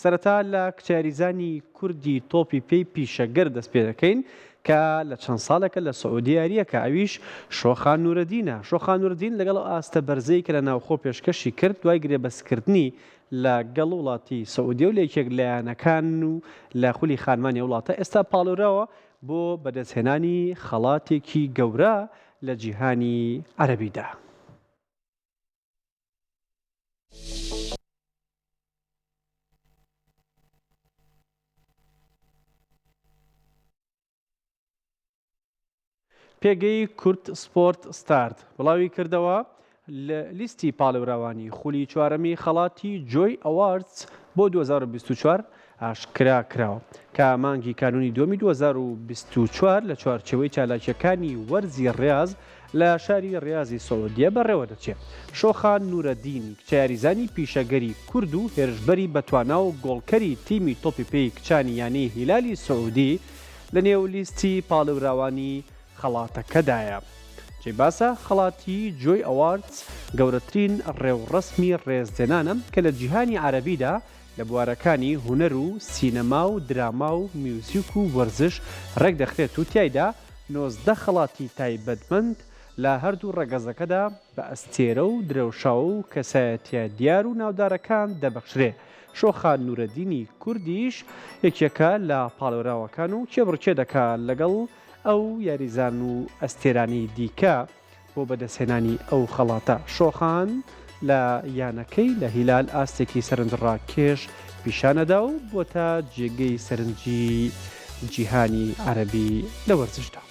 سەرەتا لە کچە یاریزانی کوردی تۆپی پێی پیشەگەر دەست پێ دەکەین کە لە چەند ساڵێکە لە سعودیە یارییەکە ئەویش شۆخان نورەدینە. شۆخان نورەدین لەگەڵ ئەو ئاستە بەرزەی کە لە ناوخۆ پێشکەشی کرد دوای گرێبەستکردنی لە گەڵ وڵاتی سعودیە و لە یەکێک لە یانەکان و لە خولی خانمانی ئەو وڵاتە ئێستا پاڵێوراوە بۆ بەدەستهێنانی خەڵاتێکی گەورە لە جیهانی عەرەبیدا. پێگەی کورد سپۆرت ستارت بڵاوی کردەوە، لە لیستی پاڵێوراوانی خولی چوارەمی خەڵاتی جۆی ئەواردز بۆ 2024 ئاشکرا کراوە، کە مانگی کانوونی دووەمی 2024 لە چوارچێوەی چالاکییەکانی وەرزی ڕیاز لە شاری ڕیازی سعودیە بەڕێوەدەچێت. شۆخان نورەدینی، کچە یاریزانی پیشەگەری کورد و هێرشبەری بەتوانا و گۆڵکەری تیمی تۆپی پێی کچانی یانەی هیلالی سعودی لەنێو لیستی پاڵێوراوانی خەڵاتەکەدایە. جێی باسە خەڵاتی جۆی ئەواردز گەورەترین ڕێوڕەسمی ڕێزلێنانە کە لە جیهانی عەرەبیدا لە بوارەکانی هونەر و سینەما و دراما و میوزیک و وەرزش ڕێکدەخرێت و تیایدا 19 خەڵاتی تایبەتمەند لە هەردوو ڕەگەزەکەدا بە ئەستێرە و درەوشاوە و کەسایەتیە دیار و ناودارەکان دەبەخشرێ. شۆخان نورەدینی کوردیش یەکێکە لە پاڵێوراوەکان و کێبڕکێ دەکا لەگەڵ ئەو یاریزان و ئەستێرانەی دیکە بۆ بەدەستهێنانی ئەو خەڵاتە. شۆخان لە یانەکەی لە هیلال ئاستێکی سەرنجڕاکێش پیشانەدا و بووەتە جێگەی سەرنجی جیهانی عەرەبی لە وەرزشدا.